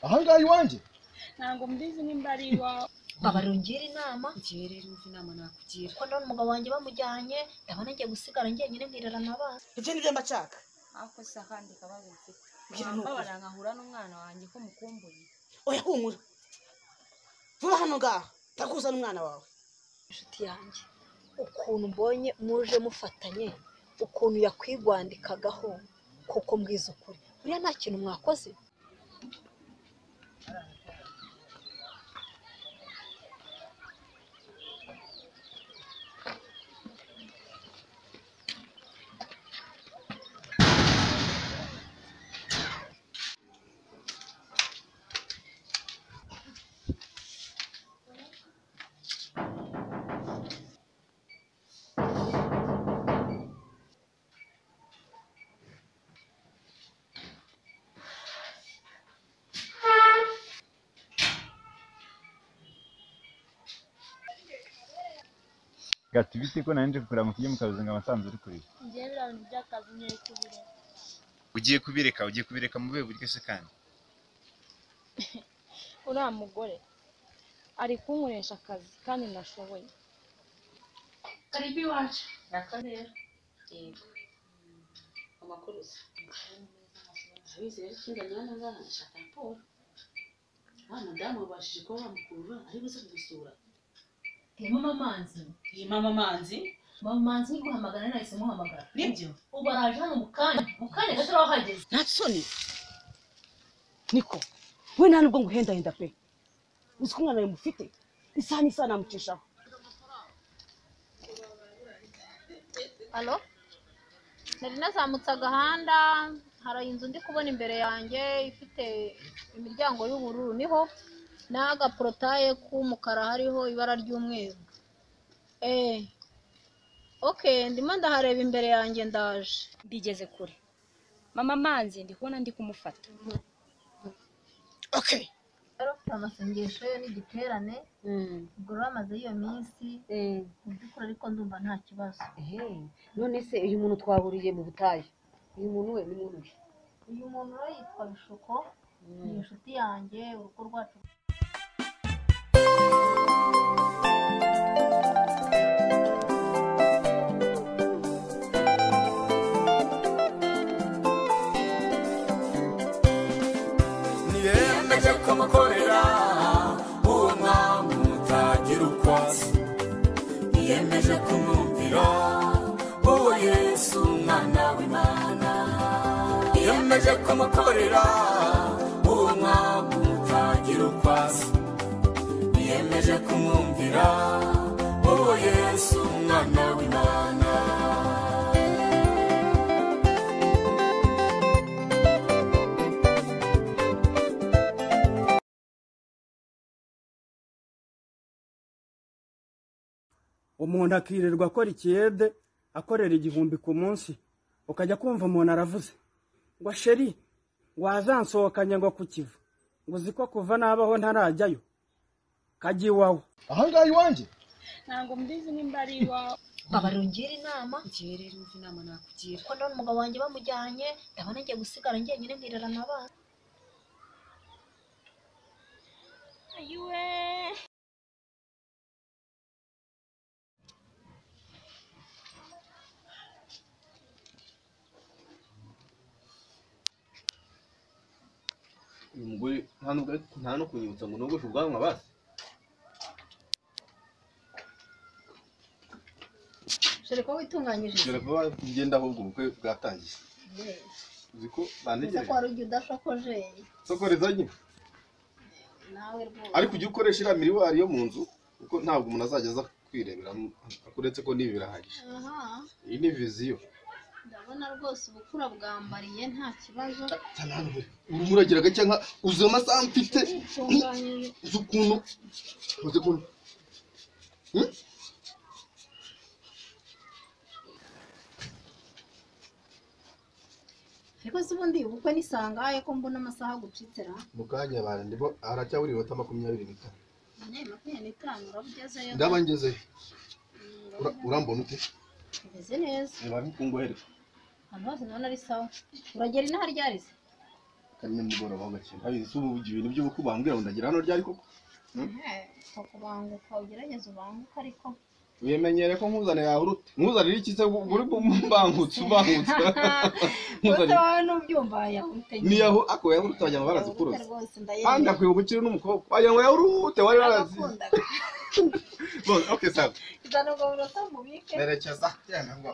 Aha ngaha iwanjye ntabwo mbizi nimba ari iwawe. Babarungira inama. Ngiye rero umva inama nakugira. Kuko ndabona umugabo wanjye bamujyanye, ndabona ngiye gusigara njyenyine nkirerana abana. Ibyo nibyo mbashaka. Ako se akandi kabazo mfite. Mbwira nuko. Mbabara nkahura n'umwana wanjye ko mukumbuye. Oya humura. Vuba hano ngaha ndakuzana umwana wawe. Inshuti yanjye, ukuntu mbonye muje mufatanye, ukuntu yakwigwandikagaho koko mbwiza ukuri. Buriya nta kintu mwakoze. Gati bite ko nanje kukura mu kijye mukabuze ngo amasanzu uri kurira. Ngiye biriya bintu by'akazi ngiye kubireka. Ugiye kubireka, ugiye kubireka mu buhe buryo se kandi? Uriya mugore ari kunkoresha akazi kandi nashoboye. Karibu iwacu. Raka rero. Yego. Amakuru se. Abizi rero ikindi hano ngaha ndashaka raporo. Wa mudamu wabashije kuba wamukurura ari buze kugusura. Ni mama Manzi. Iyi mama Manzi. Mama Manzi ni guhamagara nahise muhamagara. Nibyo. Ubu araje hano mu kanya gato arahageze. Nta soni. Niko. We nta nubwo nguhendahenda pe. Uzi ko umwana wawe mufite. Isaha n'isaha namucishaho. Alo? Nari nazamutse agahanda, hari inzu ndi kubona imbere yanjye ifite imiryango y'ubururu, niho n'agaporotaye k'umukara hariho ibara ry'umweru. Okay, ndimo ndahareba imbere yanjye ndaje. Mbigeze kure. Mama Manzi ndi kubona ndi kumufata. Okay. Yari afite amasengesho ye n'igiterane, ubwo rero amaze iyo minsi, mu by'ukuri ariko ndumva nta kibazo. None se uyu muntu twahuriye mu butayu, uyu muntu we ni muntu ki? Uyu muntu rero yitwa Bishuko, ni inshuti yanjye, urugo rwacu. Niyemeje kumukorera uwo mwami utagira uko asa, niyemeje kumwumvira uwo Yesu umwana w'Imana, niyemeje kumukorera uwo mwami utagira uko asa, niyemeje kumwumvira uwo Yesu umwana w'Imana. Umuntu akirirwa akora ikiyede akorera 1000 ku munsi, ukajya kumva umuntu aravuze ngo sheri wazansohokanye ngo ku Kivu, ngo uzi ko kuva nabaho ntarajyayo kajya iwawe. Aha ngaha iwanjye ntabwo mbizi nimba ari iwawe. Babarungira inama. Ngiye rero umva inama nakugira. Kuko ndabona umugabo wanjye bamujyanye, ndabona ngiye gusigara njyenyine nkirerana abana. Ayiwe. Uyu mugore nta nubwo nta no kunyibutsa ngo nogoshe ubwanwa basi. Sheri ko witunganyije. Sheri ko ngenda ahubwo ubukwe bwatangiye. Uzi ko bantegereje. Ko wari ugiye udashokoje. Sokoreza nyine. Nawe rwose. Ariko ujye ukoresha iriya miriwari yo mu nzu kuko ntabwo umuntu azajya aza kwirebera uretse ko n'ibi birahagije. Iyi ni viziyo. Ndabona rwose ubukura bwambariye nta kibazo. Urimo uragira gake nka uzi amasaha mfite. Uzi ukuntu uzi ukuntu. Ariko se ubundi ubukwe ni sangahe ko mbona amasaha agucitse ra? Mu kanya abantu ndimo haracyabura iminota 25. 25 urabugezeyo? Ndaba ngezeyo. Urambona ute? Umeze neza. Reba nkungohereza. Ahantu hose ndabona ari sawa. Uragera inaha ryari se? Kandi nimugoroba ho gake. Ndabizi ubu ibintu by'ubukwe bambwira ngo ndagira hano ryari koko? Kubanguka ugerageze ubanguke ariko wimenyere ko nkuzane yahurute. Nkuzanira iki se uri mbangutse ubangutse. Nkuzanira. Wowe nubyumva yahurute. Ni yaho ako yahurute wagira ngo barazikuruza. Kandi akwibuka ukiri n'umukobwa. Wagira ngo yahurute wari warazi. Bon, okay sawa. Izana ubwo buroso mubike. Nerekeza genda ngo.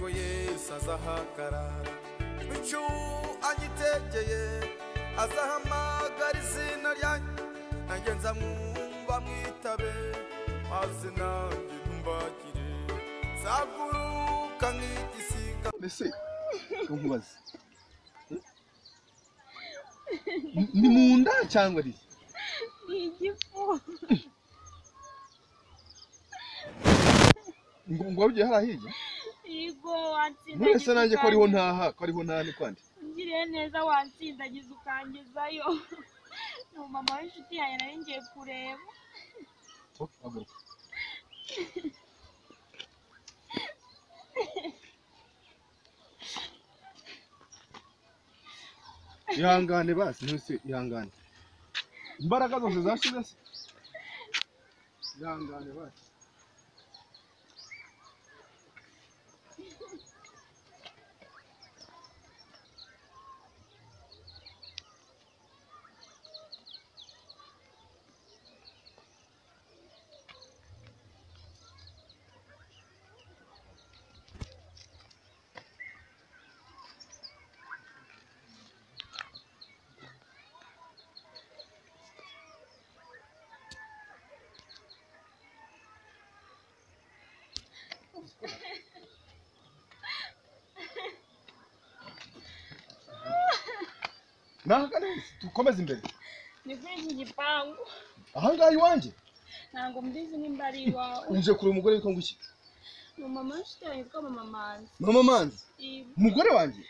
Yesu azahagarara bicu anyitegeye azahamagara izina ryanjye nanjye nzamwumva mwitabe maze nanjye ntumbagire nzaguruka nk'igisiga. Mbese nkubaze ni mu nda cyangwa ari ni igifu? Ngo warugiye hariya hirya? Mwese nanjye ko ariho ntaha, ko ariho ntaha ni kwande. Ungiriye neza wansindagiza ukangezayo. Ni mama w'inshuti yanjye nari ngiye kureba. Haguruka. Ihangane basi, ntuse ihangane. Imbaraga zose zashize se? Ihangane basi. Tukomeze imbere. Ni kuri iki gipangu. Aha ngaha iwanjye? Ntabwo mbizi nimba ari iwawe. Uje kure umugore witwa nguki? Ni mama w'inshuti yanjye witwa Mama Manzi. Mama Manzi? Umugore wanjye?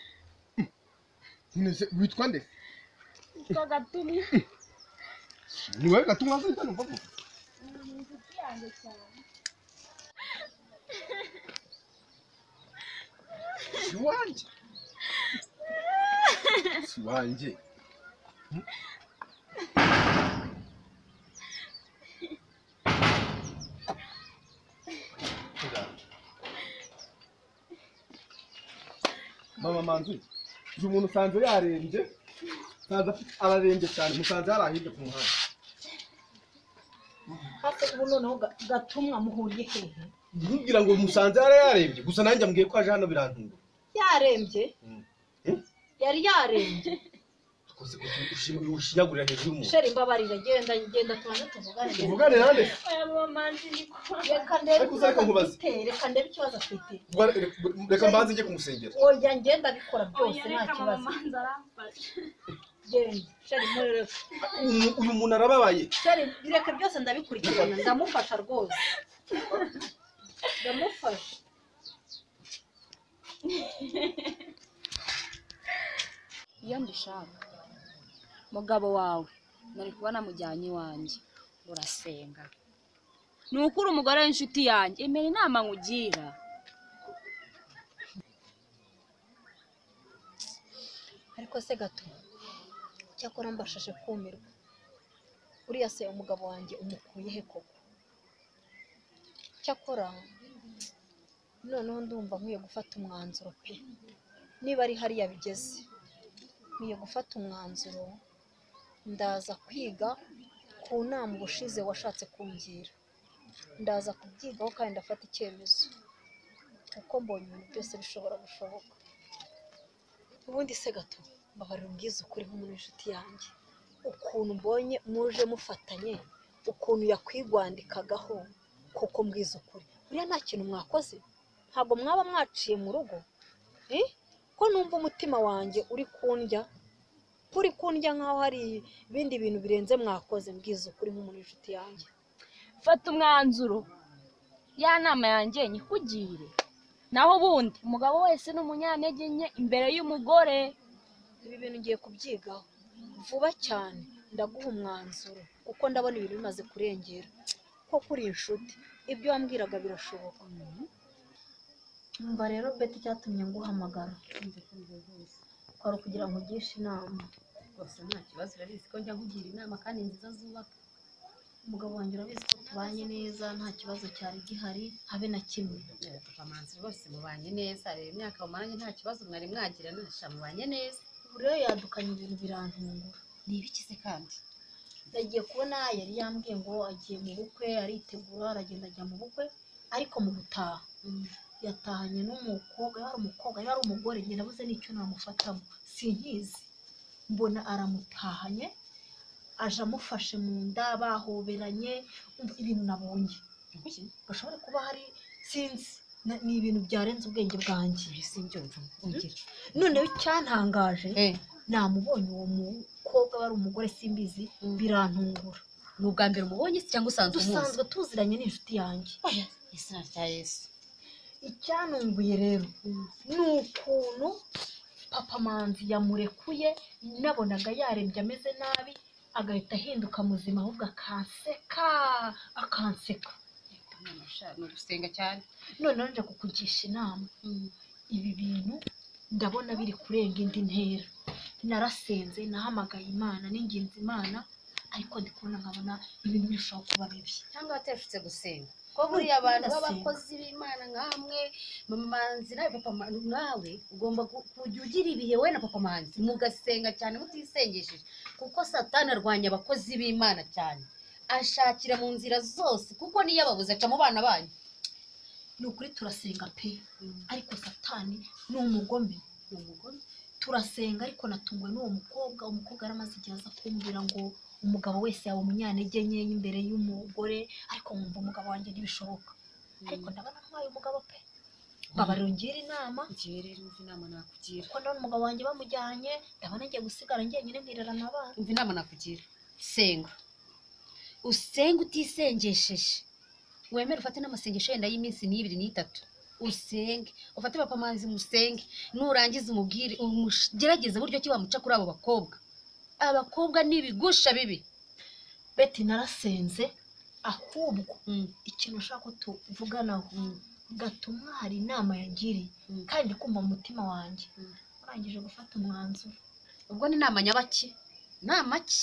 Witwa nde? Witwa Gatumwa. Ni wowe Gatumwa se cyane mvuga? Ni inshuti yanjye cyane. Si wanjye. Si wanjye. Mama Manzi, uyu muntu usanze yarembye, usanze ararembye cyane, musanze yarahirye ku muhanda. Hase ubu noneho Gatumwa muhuriye hehe? Nkubwira ngo musanze yararembye, gusa nanjye ambwiye ko aje hano birantungura. Yarembye? Yari yarembye. Ushinyagurira hejuru y'umuntu. Sheri mbabarira, genda genda tubanze tuvugane. Tuvugane nande? Oya Mama Manzi ndi kwa. Reka ndebe reka ndebe ikibazo afite. Reka mbanze njye kumusengera. Oya ngenda bikora byose nta kibazo. Mama Manzi aramfasha. Genda Sheri mureke. Uyu muntu arababaye. Sheri bireka byose ndabikurikirana ndamufasha rwose. Ndamufasha. Iyo mbishaka mugabo wawe nari kubona mujyanye iwanjye urasenga. Ni ukuri umugore w'inshuti yanjye emera inama nkugira. Ariko se Gato cyakora mbashashe kumirwa. Uriya se umugabo wanjye umukuye he koko? Cyakora noneho ndumva nkwiye gufata umwanzuro pe. Niba ari hariya bigeze nkwiye gufata umwanzuro, ndaza kwiga ku nama ubushize washatse kungira. Ndaza kubyigaho kandi ndafata icyemezo kuko mbonye ibintu byose bishobora gushoboka. Ubundi se Gato mbabarira umbwize ukuri nk'umuntu w'inshuti yanjye, ukuntu mbonye muje mufatanye, ukuntu yakwigwandikagaho koko mbwize ukuri, Buriya nta kintu mwakoze, ntabwo mwaba mwaciye mu rugo. Ko numva umutima wanjye uri kundya, kuri kundya nkaho hari ibindi bintu birenze mwakoze. Mbwiza ukuri nk'umuntu w'inshuti yanjye. Fata umwanzuro, ya nama yanjye nyikugire. Naho ubundi umugabo wese ni umunyantege nke imbere y'umugore. Ibi bintu ngiye kubyigaho vuba cyane, ndaguha umwanzuro kuko ndabona ibintu bimaze kurengera. Ko kuri inshuti ibyo wambwiraga birashoboka. Umva rero Betty, icyatumye nguhamagara kwari ukugira ngo ugishe inama. Rwose nta kibazo, urabizi ko njya nkugira inama kandi nziza zubaka. Umugabo wanjye urabizi ko tubanye neza, nta kibazo cyari gihari habe na kimwe. Papa Manzi rwose mubanye neza, reba imyaka mumaranye nta kibazo mwari mwagira, nasha mubanye neza. Ubu rero yadukanye ibintu birantungura. Ni ibiki se kandi? Nagiye kubona yari yambwiye ngo agiye mu bukwe, aritegura aragenda ajya mu bukwe, ariko mu gutaha yatahanye n'umukobwa. Yari umukobwa, yari umugore, njye nabuze n'icyo namufatamo, sinkizi. Mbona aramutahanye, aje amufashe mu nda, bahoberanye. Ibintu nabonye bashobora kuba hari sinzi, ni ibintu byarenze ubwenge bwanjye. Noneho icyantangaje, namubonye uwo mukobwa wari umugore simbizi, birantungura. Ni ubwa mbere umubonye cyangwa usanzwe umuzi? Dusanzwe tuziranye, n'inshuti yanjye. Izina rya Yesu. Icyantunguye rero ni ukuntu Papa Manzi yamurekuye, nabonaga yarembye ameze nabi, agahita ahinduka muzima, ahubwo akanseka akanseka. Ni ugusenga cyane. Noneho nje kukugisha inama. Ibi bintu ndabona biri kurenga indi ntera. Narasenze, nahamagaye Imana, n'ingenzi Imana, ariko ndi kubona nkabona ibintu birushaho kuba bibi. Cyangwa wateshutse gusenga. Ko buriya abantu b'abakozi b'Imana nkamwe, Mama Manzi nawe Papa nawe ugomba kujya ugira ibihe we na Papa Manzi mugasenga cyane mutisengesheje, kuko Satani arwanya abakozi b'Imana cyane, ashakira mu nzira zose, kuko niyo ababuze aca mu bana banyu. Ni ukuri turasenga pe, ariko Satani ni umugome. Turasenga ariko natunguwe n'uwo mukobwa. Umukobwa yaramaze igihe aza kumbwira ngo umugabo wese yaba umunyantege nke imbere y'umugore, ariko nkumva umugabo wanjye ntibishoboka. Ariko ndabona ntwaye umugabo pe. Babarira ungira inama. Ngiye rero umva inama nakugira. Kuko ndabona umugabo wanjye bamujyanye, ndabona ngiye gusigara njyenyine nkirerana abana. Umva inama nakugira. Senga. Usenge utisengesheje. Wemere ufate n'amasengesho yenda y'iminsi n'ibiri n'itatu. Usenge, ufate Papa Manzi musenge, nurangiza umubwire, umugerageze buryo ki wamuca kuri abo bakobwa. Abakobwa n'ibigusha bibi. Betty narasenze, ahubwo ikintu ushaka ko tuvuganaho gatuma hari inama yangiriye kandi kumva mu mutima wanjye urangije gufata umwanzuro. Ubwo ni inama nyabaki? Nama ki?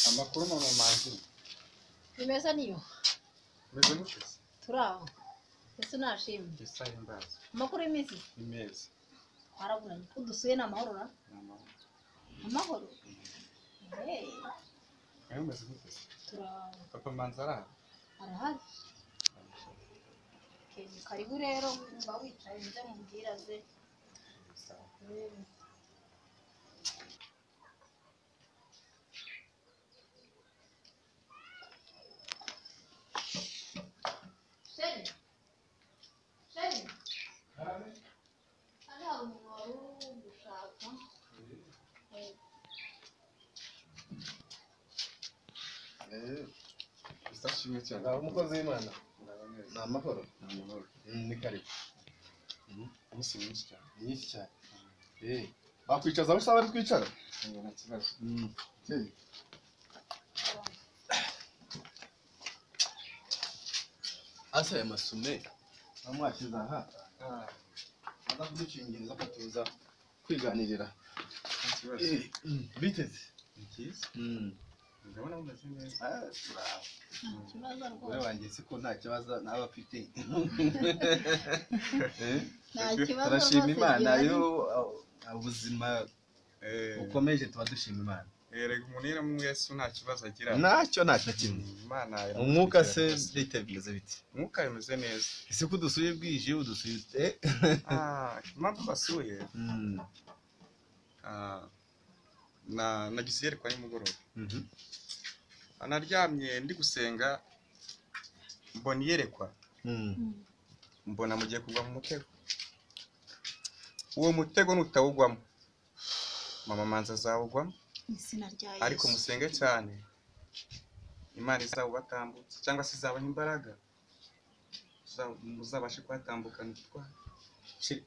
Amakuru Mama Manzi. Ni meza niyo. Meze mute? Turaho. Ese nashimye. Isaha imbaza. Amakuru y'iminsi? Ni meza. Twaraburanye. Ko dusuye ni amahoro ra? Ni amahoro. Amahoro? Hey. Nawe umeze gute? Turaho. Papa Manzi arahari? Arahari. Okay, karibu rero mba wicaye nze mubwira aze. Sawa. Sheri. Sheri. Hano hari umuntu wari ugushaka. Isashimwe cyane. Naba umukozi w'Imana. Ni amahoro. Ni amahoro. Ni karibu. Umunsi mwinshi cyane. Myinshi cyane. Bakwicaza aho usaba ari twicara? Nta kibazo. Asa aya masume bamwashyize aha aza kuducingiriza akatuza kwiganirira. Biteze Ni byiza. Ndabona mumeze neza. Nta kibazo Umugore rwose. wanjye si ko nta kibazo naba afite. Nta kibazo Turashima rwose Imana gihari. iyo ubuzima bukomeje tuba dushima Imana. Erega umuntu iyo ari muri Yesu nta kibazo agira. Ntacyo nta na kimwe. Imana Mu mwuka se bite bimeze bite? Umwuka bimeze neza. Ese ko udusuye bwije udusuye ute? Impamvu basuye, Na nagize iyerekwa nimugoroba. Naryamye ndi gusenga mbona iyerekwa. Mbona mugiye kugwa mu mutego. Uwo mutego nutawugwamo mama Manzi azawugwamo. Izina rya Yesu. Ariko musenge cyane, Imana izawubatambutsa cyangwa se izabaha imbaraga muzabashe kuhatambukana ubutwari.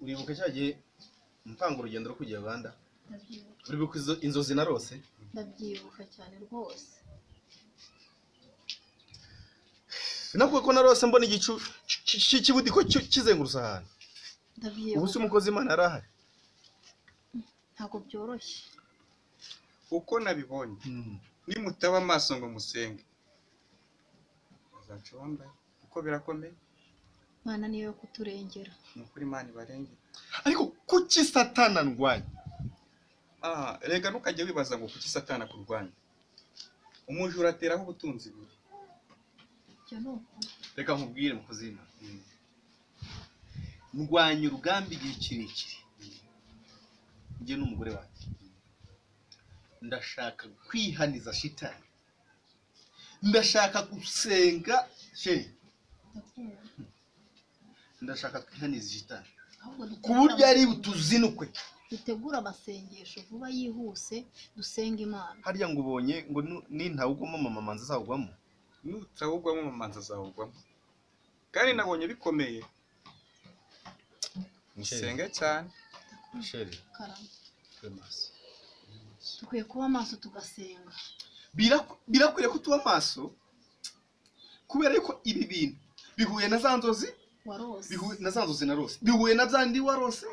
Uribuka cya gihe mpanga urugendo rwo kujya Uganda? Uribuka inzozi narose? Ndabyibuka cyane rwose. Sinakuye ko narose mbona igicu cy'ikibudiko kizengurutse ahantu. Ndabyibuka. Ubu se umukozi Imana arahari? Ntabwo byoroshye. Uko nabibonye, nimutaba amaso ngo musenge azaca wambaye, kuko birakomeye. Imana niyo yo kuturengera. Ni ukuri Imana ibarengera. Ariko kuki Satani andwanya? Rega ntukajye wibaza ngo kuki Satani akurwanya. Umujura ateraho ubutunzi buri. Ibyo ni ukuri. Reka nkubwire mukozi w'Imana. Ndwanya urugamba igihe kirekire. Njye n'umugore wanjye. Ndashaka kwihaniza shitani. Ndashaka gusenga sheri. Ndashaka kwihaniza shitani. Ku buryo ari butuzinukwe. Dutegura amasengesho vuba yihuse dusenga Imana. Harya ngo ubonye ngo nintawugwamo mama Manzi azawugwamo? Nutawugwamo mama Manzi azawugwamo. Kandi nabonye bikomeye. Musenge cyane. Sheri. Karame. Dukwiye kuba amaso tugasenga. Birakwiriye ko tuba amaso kubera yuko ibi bintu bihuye na za nzozi warose. Bihuye na za nzozi narose. Bihuye na byandi warose.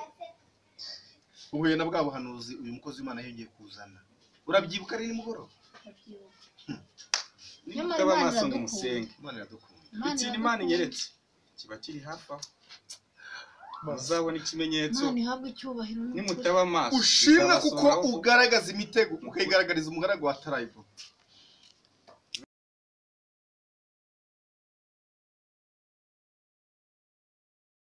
Uhuye na bwa buhanuzi uyu mukozi w'Imana yongeye kuzana. Urabyibuka ari nimugoroba? Ndabyibuka. Nimutaba amaso ngo musenge. Imana iradukunda. Ikintu Imana inyeretse kiba kiri hafi aho. Muzabona ikimenyetso. Imana ihabwe icyubahiro n'ukuri. Nimutaba amaso Ushimwe kuko ugaragaza imitego ukayigaragariza umugaragu wa Tarayivo.